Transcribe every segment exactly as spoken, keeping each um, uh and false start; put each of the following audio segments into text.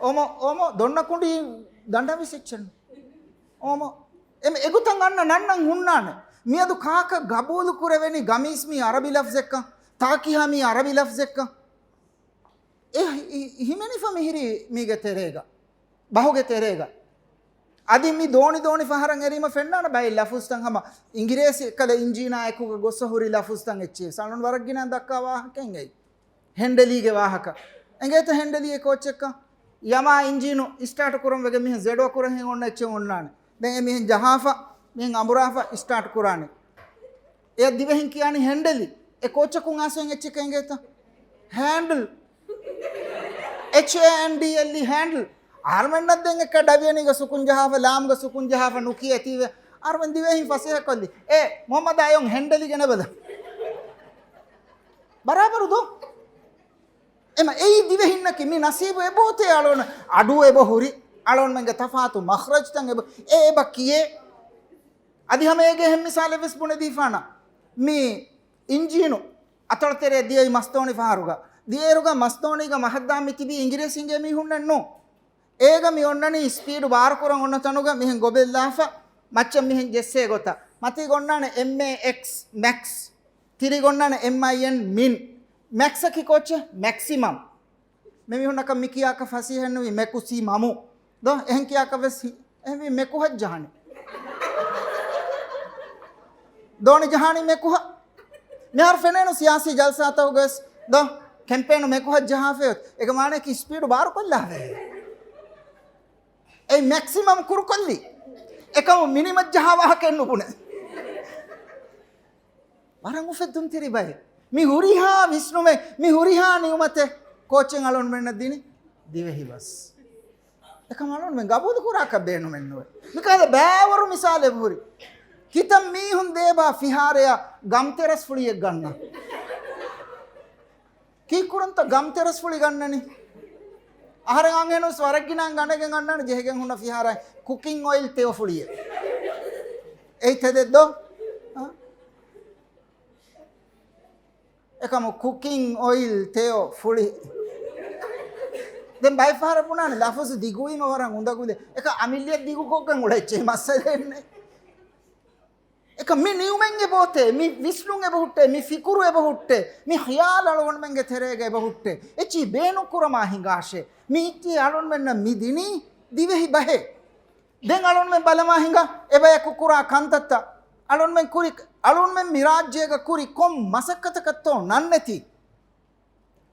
އޯމޮ، އޯމޮ، ދޮންނަ ކުނޑި ދަނޑަވިސް އެއްޗެއް. އޯމޮ. އެމް، އެގޮތަށް އަންނަ ނަންނަން ހުންނާނެ. މިއަދު ކާކަށް ގަބޫލު ކުރެވެނީ ގަމީސް މީ އަރަބި ލަފްޒެއްކަން، ތާކިހާ މީ އަރަބި ލަފްޒެއްކަން. އެ ހި-، ހި-، ހިމެނިފަ މިހިރީ މީގެ ތެރޭގަ، ބަހުގެ ތެރޭގަ. އަދި މި ދޯނި ދޯނި ފަހަރަށް އެރީމަ ފެންނާނެ ބައެއް ލަފުޒްތައް ހަމަ އިނގިރޭސި ކަލަ އިންޖީނާ އެކުގަ ގޮއްސަ ހުރި ލަފުޒްތައް އެއްޗެއް. ސަޅުން ވަރަށް ގިނަ ދައްކާ ވާހަކައެއް އެއީ. ހެންޑެލީގެ ވާހަކަ. އެނގޭތަ ހެންޑެލީ އެ ކޯއްޗެއްކަން؟ ޔަމާ އިންޖީނު އިސްޓާޓު ކުރަން ވެގެން މިހެން ޒެޑޯ ކުރަން ހެން އޮންނަ އެއްޗެއް އޮންނާނެ. ދެން އެ މިހެން ޖަހާފަ، މިހެން އަނބުރާފަ އިސްޓާޓު ކުރާނެ. އެ ދިވެހިން ކިޔާނީ ހެންޑެލި. އެ ކޯއްޗަކުން އާސްވެން އެއްޗެކޭ އެނގޭތަ؟ ހޭންޑްލް. އެޗް އޭ އެން ޑީ އެލް އީ، ހޭންޑްލް. އަހަރުމެންނަށް ދެން އެކަ ޑަވިޔަނީގަ ސުކުން ޖަހާފަ، ލާމްގަ ސުކުން ޖަހާފަ ނުކިޔޭ ތީވެ. އަހަރުމެން ދިވެހިން ފަސޭހަ ކޮށްލި. އޭ، މުހައްމަދާ އެއޮން ހެންޑެލި ގެނެބަލަ. ބަރާބަރު ދޯ؟ އެމަ އެއީ ދިވެހިންނަކީ މި ނަސީބު އެބޯތޭ އަޅުން އަޑު އެބަ ހުރި، އަޅުންމެންގެ ތަފާތު މަޚްރަޖްތައް އެބަ، އެ އެބަ ކިޔޭ. އަދި ހަމަ އޭގެ އެހެން މިސާލެއް ވެސް ބުނެދީފާނަ. މި އިންޖީނު އަތޮޅުތެރެއަށް ދިޔައީ މަސްދޯނި ފަހަރުގަ. ދިޔައިރުގަ މަސްދޯނީގަ މަހަށްދާން މި ތިބީ އިނގިރޭސިންގެ މީހުންނެއް ނޫ. އޭގަ މި އޮންނަނީ ސްޕީޑު ބާރުކުރަން އޮންނަ ތަނުގަ މިހެން ގޮބެއްލާފަ، މައްޗަށް މިހެން ޖެއްސޭ ގޮތަށް. މަތީގަ އޮންނާނެ އެމް އޭ އެކްސް، މެކްސް. ތިރީގަ އޮންނާނެ އެމް އައި އެން، މިން. މެކްސަކީ ކޯއްޗެއް؟ މެކްސިމަމް. މި މީހުންނަކަށް މި ކިޔާކަށް ފަސޭހައެއް ނުވި، މެކުސިމަމު. ދޯ، އެހެން ކިޔާކަށް ވެސް ހި-، އެހެންވީ މެކުހަށް ޖަހާނެ. ދޯނި ޖަހާނީ މެކުހަށް. މިހާރު ފެނޭނު ސިޔާސީ ޖަލްސާތަކުގަ ވެސް، ދޯ، ކެމްޕޭނު މެކުހަށް ޖަހާފައި އޮތް. އޭގެ މާނައަކީ ސްޕީޑު ބާރުކޮށްލާފައި. އެއީ މެކްސިމަމް ކުރުކޮށްލީ. އެކަމު މިނިމަސް ޖަހާ ވާހަކައެއް ނުބުނެ. ވަރަށް އުފެއްދުންތެރި ބައެއް. މި ހުރިހާ ވިސްނުމެއް، މި ހުރިހާ ނިޢުމަތެއް ކޯއްޗެއް އަޅުންމެންނަށް ދިނީ؟ ދިވެހި ބަސް. އެކަމް އަޅުންމެން ގަބޫލު ކުރާކަށް ބޭނުމެއް ނުވޭ. މިކަހަލަ ބައިވަރު މިސާލެއް ހުރި. ކިތައް މީހުން ދޭބާ ފިހާރަޔަށް ގަމްތެރަސްފުޅިއެއް ގަންނަ؟ ކީއްކުރަންތަ ގަމްތެރަސްފުޅި ގަންނަނީ؟ އަހަރެން އަންހެނުން ވަރަށް ގިނައިން ގަނެގެން އަންނާނެ ޖެހިގެން ހުންނަ ފިހާރައިން ކުކިން އޮއިލް ތެޔޮ ފުޅިއެއް. އެއީ ތެދެއް ދޯ؟ އާ؟ އެކަމު ކުކިން އޮއިލް ތެޔޮ ފުޅި. ދެން ބައެއްފަހަރަށް ބުނާނެ ލަފުޒު ދިގުވީމަ ވަރަށް އުނދަގުލޭ. އެކަ އަމިއްލަޔަށް ދިގުކޮށްގެން އުޅޭ އެއްޗެއް މައްސަލައެއް ނެތް. އެކަ މި ނިޢުމަތް އެބައޮތޭ، މި ވިސްނުން އެބަހުއްޓޭ، މި ފިކުރު އެބަހުއްޓޭ، މި ޚިޔާލު އަޅުގަނޑުމެންގެ ތެރޭގަ އެބަހުއްޓޭ. އެއްޗިހި ބޭނުންކުރަމާ ހިނގާށޭ. މި އެއްޗިހި އަޅުންމެންނަށް މި ދިނީ ދިވެހި ބަހެއް. ދެން އަޅުންމެން ބަލަމާ ހިނގާ، އެބަޔަކު ކުރާ ކަންތައްތައް. އަޅުންމެން ކުރި، އަޅުންމެން މި ރާއްޖޭގަ ކުރި ކޮން މަސައްކަތަކަށްތޯ ނަންނެތީ؟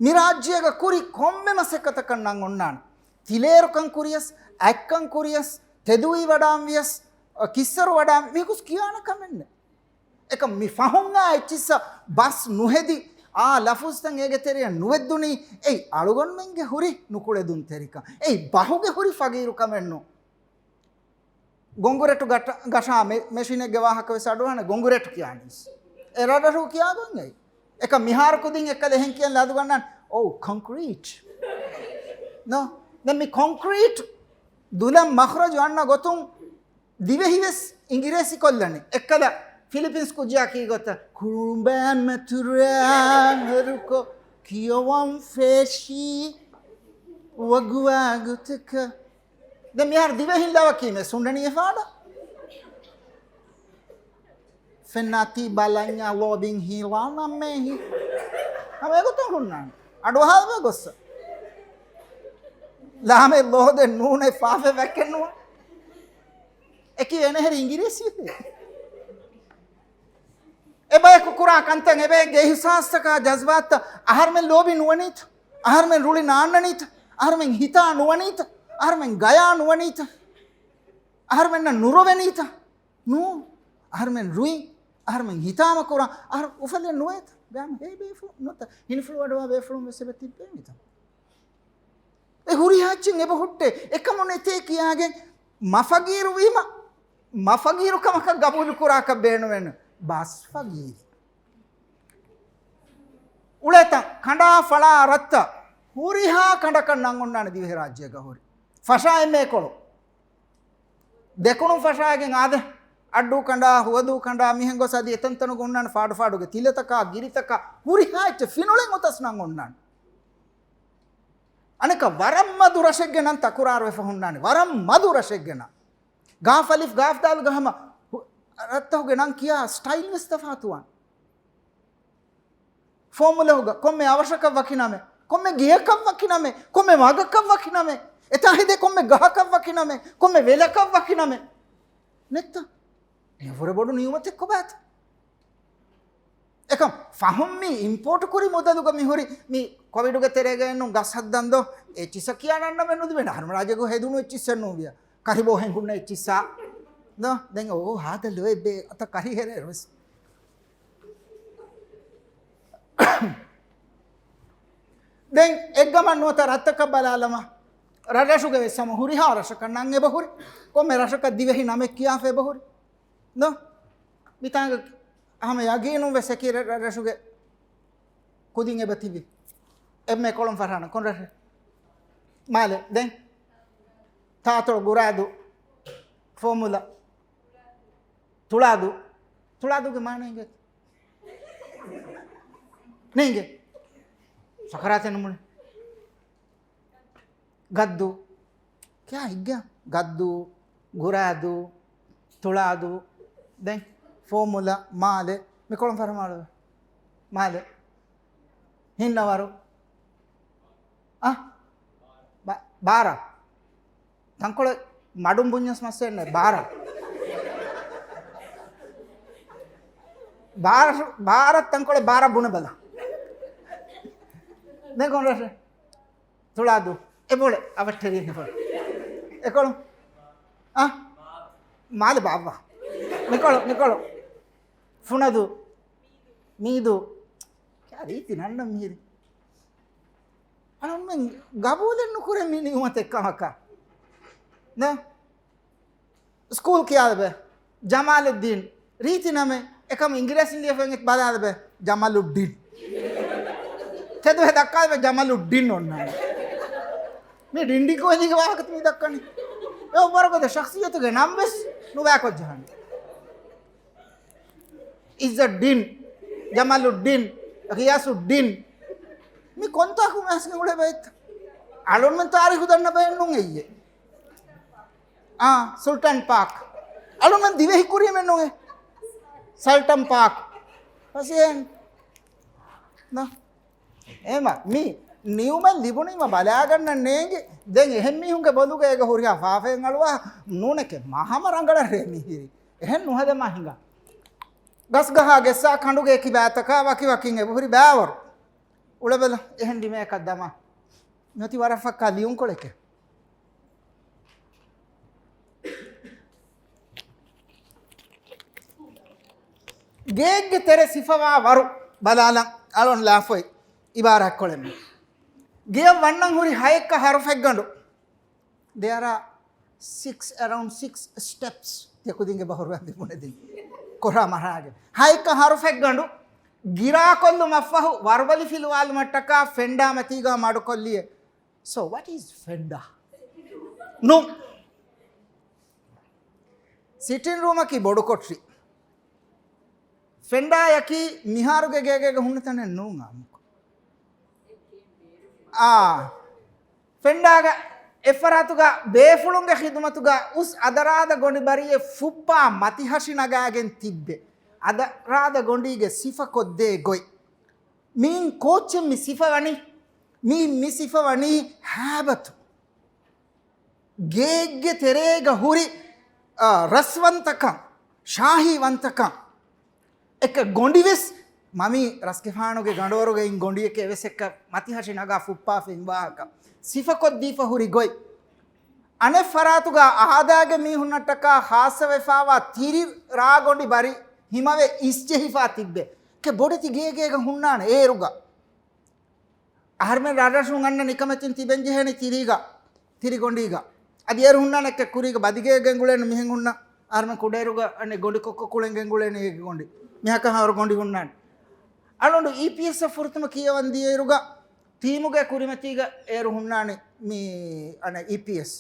މި ރާއްޖޭގަ ކުރި ކޮންމެ މަސައްކަތަކަށް ނަން އޮންނާނެ. ތިލޭރުކަން ކުރިޔަސް، އަތްކަން ކުރިޔަސް، ތެދުވީ ވަޑާން ވިޔަސް، އަ، ކިއްސަރު ވަޑާން މީހަކުސް ކިޔާނެ ކަމެއްނެ. އެކަމް މި ފަހުން އާ އެއްޗިއްސަށް ބަސް ނުހެދި، އާ ލަފުޒްތައް އޭގެ ތެރެއަށް ނުވެއްދުނީ، އެއީ އަޅުގަނޑުމެންގެ ހުރި ނުކުޅެދުންތެރިކަން. އެއީ ބަހުގެ ހުރި ފަގީރުކަމެއް ނޫން. ގޮނގުރެޓު ގަޓަ-، ގަށާ މެ-، މެޝިނެއްގެ ވާހަކަ ވެސް އަޑުއަހަނެ ގޮނގުރެޓު ކިޔާނީސް. އެ ރަށްރަށު ކިޔާ ގޮތް އެއީ. އެކަ މިހާރު ކުދިން އެއްކަލަ އެހެން ކިޔަން ލަދުގަންނަން، އޯ، ކޮންކްރީޓް. ނޯ. ދެން މި ކޮންކްރީޓް ދުލަށް މަޚްރަޖު އަންނަ ގޮތުން ދިވެހި ވެސް އިނގިރޭސި ކޮށްލަނީ. އެއްކަލަ ފިލިޕިންސް ކުއްޖާ ކީ ގޮތަށް، ކުރުނބާ މަތުރާ ހަރުކޮށް ކިޔަވަން ފޭށި ވަގުވާ ގޮތަކަށް. ދެން މިހާރު ދިވެހިން ލަވަކީ މެސް ހުންނަނީ އެފާޑަ. ފެންނާތީ ބަލަންޏާ ލޯބިން ހީލާނަމޭހި. ހަމަ އެގޮތަށް ހުންނާނެ. އަޑުއަހާލަބަ ގޮއްސަ. ލާމެ ލޯދެ ނޫނެ ފާފެ ވެކެންނުވާ. އެކި އެނެހެރި އިނގިރޭސި. އެބަޔަކު ކުރާ ކަންތައް އެބަޔެއްގެ އިހުސާސްތަކާ ޖަޒްބާތަށް އަހަރުމެން ލޯބި ނުވަނީތަ؟ އަހަރުމެން ރުޅި ނާންނަނީތަ؟ އަހަރުމެން ހިތާ ނުވަނީތަ؟ އަހަރުމެން ގަޔާ ނުވަނީތަ؟ އަހަރުމެންނަށް ނުރޮވެނީތަ؟ ނޫން. އަހަރުމެން ރުއިން، އަހަރުމެން ހިތާމަ ކުރާ، އަހަރު އުފަލެއް ނުވޭތަ؟ ބޭނު ހޭ ބޭފުޅުން ނުތަ؟ ހިނިފުޅު އަޑުވާ ބޭފުޅުން ވެސް އެބަ ތިއްބޭ މިތަ؟ އެ ހުރިހާ އެއްޗެއް އެބަ ހުއްޓޭ. އެކަމު ނެތޭ ކިޔާގެން މަ ފަގީރު ވީމަ، މަ ފަގީރު ކަމަކަށް ގަބޫލު ކުރާކަށް ބޭނުމެއް ނޫން. ބަސް ފަގީރި. އުޅޭތަން، ކަނޑާ ފަޅާ ރަށްތައް ހުރިހާ ކަނޑަކަށް ނަން އޮންނާނެ ދިވެހިރާއްޖޭގަ ހުރި. ފަށާ އެންމެ ކޮޅު. ދެކުނުން ފަށާގެން އާދެ، އައްޑޫ ކަނޑާ، ހުވަދޫ ކަނޑާ، މިހެން ގޮސް އަދި އެތަންތަނުގަ ހުންނާނެ ފާޑުފާޑުގެ ތިލަތަކާ، ގިރިތަކާ، ހުރިހާ އެއްޗެއް ފިނުޅެން އުތަސް ނަން އޮންނާނެ. އަނެކަ ވަރަށް މަދު ރަށެއްގެ ނަން ތަކުރާރުވެފަ ހުންނާނެ. ވަރަށް މަދު ރަށެއްގެ ނަން. ގާ އަލިފް ގާފް ދާލުގަ ހަމަ ހު-، ރަށްތަކުގެ ނަން ކިޔާ ސްޓައިލް ވެސް ތަފާތުވާނެ. ފޯމުލަހުގަ ކޮންމެ އަވަށަކަށް ވަކި ނަމެއް، ކޮންމެ ގެއަކަށް ވަކި ނަމެއް، ކޮންމެ މަގަކަށް ވަކި ނަމެއް، އެތާ ހެދޭ ކޮންމެ ގަހަކަށް ވަކި ނަމެއް، ކޮންމެ ވެލަކަށް ވަކި ނަމެއް. ނެތްތަ؟ މި ވުރެ ބޮޑު ނިޢުމަތެއް ކޮބާތަ؟ އެކަމް ފަހުން މި އިމްޕޯޓު ކުރި މުދަލުގަ މި ހުރި މި ކޮވިޑުގެ ތެރޭގައެއްނު ގަސް ހައްދަން ދޯ؟ އެއްޗިއްސަ ކިޔާ ނަންނަމެއް ނުލިބޭނެ. އަހަރުމެ ރާއްޖޭގަ ހެދުނު އެއްޗިއްސެއް ނޫން ވިޔަ. ކަރިބޯ ހެނގުންނަ އެއްޗިއްސާ. ދޯ؟ ދެން އޯ ހާދަ ލޯތްބޭ އަތަ ކަރި ހެރޭ ވެސް. ދެން އެއްގަމަށް ނުވަތަ ރަށްތަކަށް ބަލާލަމާ، ރަށްރަށުގެ ވެސް ހަމަ ހުރިހާ ރަށަކަށް ނަން އެބަހުރި. ކޮންމެ ރަށަކަށް ދިވެހި ނަމެއް ކިޔާފަ އެބަހުރި. ދޯ؟ މިތާނގަ ހަމަ ޔަގީނުން ވެސް އެކި ރަށްރަށުގެ ކުދިން އެބަ ތިބި. އެންމެ ކޮޅުން ފަރާނަ ކޮން ރަށެއް؟ މާލެ. ދެން ތާތޮޅު، ގުރާދޫ، ފޯމުލަ، ތުޅާދޫ. ތުޅާދޫގެ މާނަ އިނގޭތަ؟ ނޭނގެ. ސަކަރާތެއް ނުމުނެ. ގައްދޫ. ކިޔާ ހިއްގަ. ގައްދޫ، ގުރާދޫ، ތުޅާދޫ. ދެން ފޯމުލަ، މާލެ. މިކޮޅުން ފަރަމާޅު. މާލެ. ހިންނަވަރު. އަ؟ ބާ-، ބާރަ. ތަންކޮޅެއް މަޑުން ބުންޏަސް މައްސައެއް ނެތް، ބާރަ. ބާރަ، ބާރަ ތަންކޮޅެއް ބާރަ ބުނެބަލަ. ދެން ކޮން ރަށެއް؟ ތުޅާދޫ. އެބޮޅެ އަވަށްޓެރި ނެފަ. އެކޮޅު. އަ؟ މާލެ ބާއްވާ. ނިކޮޅު، ނިކޮޅު. ފުނަދޫ. މީދޫ. ކިޔާ ރީތި ނަންނަ މިހިރި. އަޅުންމެން ގަބޫލެއް ނުކުރޭ މި ނިޢުމަތެއް ކަމަކަށް. ނަ؟ ސްކޫލް ކިޔާލަބެ. ޖަމާލުއްދީން. ރީތި ނަމެއް. އެކަމް އިނގިރޭސިން ލިޔެފައި ބަލާލަބެ. ޖަމާލުއްޑީން. ތެދުވެ ދައްކާލަބެ ޖަމާލުއްޑީން އޮންނާނެ. މި ޑިންޑިން ކޯލީގެ ވާހަކަ މި ދައްކަނީ. އެ އޮއްވަރުގަދަ ޝަޚްޞިއްޔަތުގެ ނަން ވެސް ނުބައިކޮށް ޖަހަނީ. އިއްޒައްޑީން، ޖަމާލުއްޑީން، ޣިޔާސުއްޑީން. މި ކޮންތާކު މައިސްގެން އުޅޭ ބައެއްތަ؟ އަޅުންމެން ތާރީޚު ދަންނަ ބައެއް ނޫން އެއްޔެ. އާ، ސުލްޓާން ޕާކް. އަޅުންމެން ދިވެހި ކުރީމެއް ނޫން އެ. ސަލްޓަން ޕާކް. ފަސޭން. ނަ. އެމަ، މި ނިޢުމަތް ލިބުނީމަ ބަލާގަންނަން ނޭނގި. ދެން އެހެން މީހުންގެ ބޮލުގަ އޭގަ ހުރިހާ ފާފައެއް އަޅުވާ ނޫނެކެ މަހަމަ ރަނގަޅަށް ރޭ މިހިރީ. އެހެން ނުހަދަމާ ހިނގާ. ގަސްގަހާ ގެއްސާ ކަނޑުގެ އެކި ބައިތަކާ ވަކި ވަކިން އެބަހުރި ބައިވަރު. އުޅެބަލަ، އެހެން ޑިމޭކަށް ދަމާ. މިއޮތީ ވަރަށް ފައްކާ ލިޔުންކޮޅެކޭ. ގެއެއްގެ ތެރެ ސިފަވާ ވަރު ބަލާލަން އަޅުން ލާފޮތް އިބާރާތްކޮޅެއް. ގެއަށް ވަންނަން ހުރި ހައެއްކަ ހަރުފެއްގަނޑު. There are six, around six steps. ތިޔަ ކުދިންގެ ބަހުރުވަންދެ ބުނެދިން. ކޮށާ މަރާގެ. ހައެއްކަ ހަރުފެއްގަނޑު ގިރާކޮށްލުމަށްފަހު ވަރުބަލި ފިލުވާލުމަށްޓަކާ ފެންޑާ މަތީގާ މަޑުކޮށްލިއެ. So, what is ފެންޑާ؟ ނު. ސިޓިން ރޫމަކީ ބޮޑު ކޮޓަރި. ފެންޑާޔަކީ މިހާރުގެ ގޭގޭގަ ހުންނަ ތަނެއް ނޫން އާ. އާ. ފެންޑާގަ އެއްފަރާތުގަ ބޭފުޅުންގެ ޚިދުމަތުގަ އުސް އަދަރާދަ ގޮނޑި ބަރީއެއް ފުއްޕާ މަތިހަށި ނަގާގެން ތިއްބެ. އަދަރާދަ ގޮނޑީގެ ސިފަ ކޮށްދޭ ގޮތް. މިއިން ކޯއްޗެއް މި ސިފަ ވަނީ؟ މިއިން މި ސިފަ ވަނީ ހައިބަތު. ގޭގެ ތެރޭގަ ހުރި، އާ، ރަސްވަންތަކަން، ޝާހީ ވަންތަކަން. އެކަ ގޮނޑިވެސް މަމީ ރަސްގެފާނުގެ ގަނޑުވަރުގައިން ގޮނޑިއެކޭ ވެސް އެކަ މަތިހަށި ނަގާ ފުއްޕާފައި ވާހަކަ. ސިފަކޮށްދީފަ ހުރި ގޮތް. އަނެއް ފަރާތުގަ އާދައިގެ މީހުންނަށްޓަކާ ޚާއްޞަވެފާވާ ތިރި ރާގޮނޑި ބަރި ހިމަވެ އިސްޖެހިފާ ތިއްބެ. ކެ ބޮޑެތި ގޭގޭގަ ހުންނާނެ އޭރުގަ. އަހަރުމެން ރަށްރަށުން އަންނަ ނިކަމެތިން ތިބެން ޖެހޭނެ ތިރީގަ، ތިރިގޮނޑީގަ. އަދި އޭރު ހުންނާނެ އެއްކެއް ކުރީގަ ބަދިގޭ ގެންގުޅޭނެ މިހެން ހުންނަ އަހަރުމެން ކުޑައިރުގަ އަނެއް ގޮނޑި ކޮއްކޮ ކުޅެން ގެންގުޅޭނެ އޭގެ ގޮނޑި. މިހަކަށް އަހަރު ގޮނޑި ހުންނާނެ. އަޅުނޑު އީޕީއެސް އަށް ފުރަތަމަ ކިޔަވަން ދިޔައިރުގަ ޓީމުގެ ކުރިމަތީގަ އޭރު ހުންނާނެ މި އަނެއް އީޕީއެސް.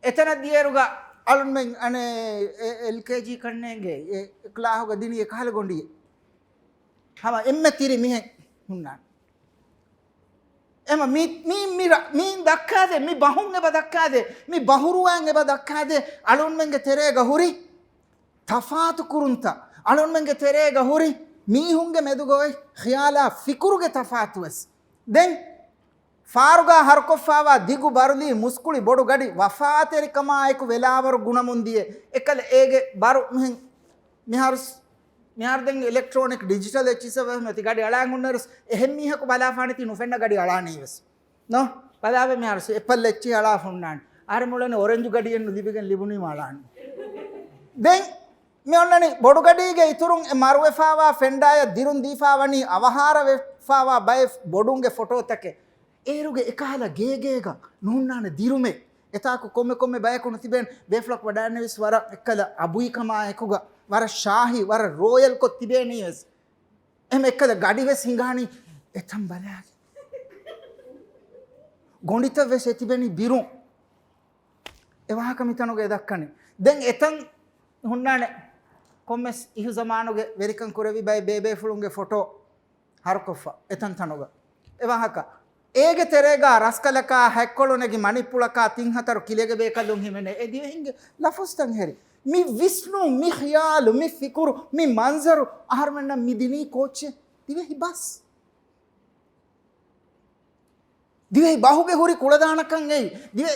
އެތަނަށް ދިޔައިރުގަ އަޅުންމެން އަނެއް އެ އެލްކޭޖީ ކަންނޭނގެ އެ ކްލާހުގަ ދިނީ އެކަހަލަ ގޮނޑިއެއް. ހަމަ އެންމެ ތިރި މިހެން ހުންނާނެ. އެމަ މި، މި، މި ރަ-، މީން ދައްކާދޭ، މި ބަހުން އެބަ ދައްކާދޭ، މި ބަހުރުވާން އެބަ ދައްކާދޭ، އަޅުންމެންގެ ތެރޭގަ ހުރި ތަފާތު ކުރުންތައް، އަޅުންމެންގެ ތެރޭގަ ހުރި މީހުންގެ މެދުގަ އޮތް ޚިޔާލާ ފިކުރުގެ ތަފާތުވެސް. ދެން ފާރުގަ ހަރުކޮށްފާވާ ދިގު ބަރުލީ މުސްކުޅި ބޮޑު ގަޑި ވަފާތެރިކަމާއެކު ވެލާވަރު ގުނަމުން ދިޔަ އެކަލަ އޭގެ ބަރު މިހެން މިހާރުސް، މިހާރު ދެން އިލެކްޓްރޯނިކް ޑިޖިޓަލް އެއްޗިއްސަށް ވެސް މެތި ގަޑި އަޅާން ހުންނައިރުސް، އެހެން މީހަކު ބަލާފާނެތީ ނުފެންނަ ގަޑި އަޅާނީ ވެސް. ނޯ؟ ބަލާބެ މިހާރުސް އެޕަލް އެއްޗިހި އަޅާ ހުންނާނެ. އަހަރެން މިއުޅެނީ އޮރެންޖު ގަޑިއެއްނު ލިބިގެން ލިބުނީމަ އަޅާނީ. ދެން މި އޮންނަނީ ބޮޑު ގަޑީގެ އިތުރުން އެ މަރުވެފާވާ ފެންޑާޔަށް ދިރުން ދީފާވަނީ އަވަހާރަވެފާވާ ބައެއް ބޮޑުންގެ ފޮޓޯތަކެއް. އޭރުގެ އެކަހަލަ ގޭގޭގަ ނުހުންނާނެ ދިރުމެއް. އެތާކު ކޮންމެ ކޮންމެ ބަޔަކު ނުތިބޭނެ ބޭފުޅަކު ވަޑައިންނެވިސް ވަރަށް އެއްކަލަ އަބުއިކަމާ އެކުގަ، ވަރަށް ޝާހީ، ވަރަށް ރޯޔަލްކޮށް ތިބޭނީވެސް. އެހެން އެއްކަލަ ގަޑިވެސް ހިނގާނީ އެތަން ބަލާގެ. ގޮނޑިތައް ވެސް އެތިބެނީ ބިރުން. އެ ވާހަކަ މިތަނުގަ އެ ދައްކަނީ. ދެން އެތަން ހުންނާނެ ކޮންމެސް އިހު ޒަމާނުގެ ވެރިކަން ކުރެވި ބައެއް ބޭބޭފުޅުންގެ ފޮޓޯ ހަރުކޮށްފަ އެތަންތަނުގަ. އެ ވާހަކަ. އޭގެ ތެރޭގަ ރަސްކަލަކާ، ހަތްކޮޅު ނެގި މަނިޕުޅަކާ، ތިން ހަތަރު ކިލެގެ ބޭކަލުން ހިމެނޭ އެ ދިވެހިންގެ ލަފުޒްތައް ހެރި. މި ވިސްނުން، މި ޚިޔާލު، މި ފިކުރު، މި މަންޒަރު އަހަރުމެންނަށް މި ދިނީ ކޯއްޗެއް؟ ދިވެހި ބަސް. ދިވެހި ބަހުގެ ހުރި ކުޅަދާނަކަން އެއީ. ދިވެ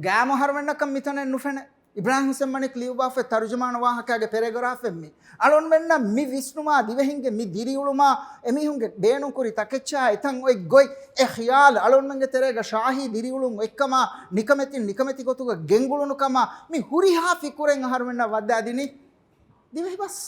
ގާމު އަހަރުމެންނަކަށް މިތަނެއް ނުފެނޭ. އިބްރާހިމް ހުސެން މަނިކް ލިޔުއްވާފައި ތަރުޖަމާނު ވާހަކައިގެ ޕެރެގްރާފެއް މީ. އަޅުންމެންނަށް މި ވިސްނުމާ، ދިވެހިންގެ މި ދިރިއުޅުމާ، އެމީހުންގެ ބޭނުންކުރި ތަކެއްޗާ އެތަން އޮތް ގޮތް، އެ ޚިޔާލު، އަޅުންމެންގެ ތެރޭގަ ޝާހީ ދިރިއުޅުން އޮތްކަމާ، ނިކަމެތިން ނިކަމެތި ގޮތުގަ ގެންގުޅުނުކަމާ، މި ހުރިހާ ފިކުރެއް އަހަރުމެންނަށް ވައްދާދިނީ ދިވެހި ބަސް.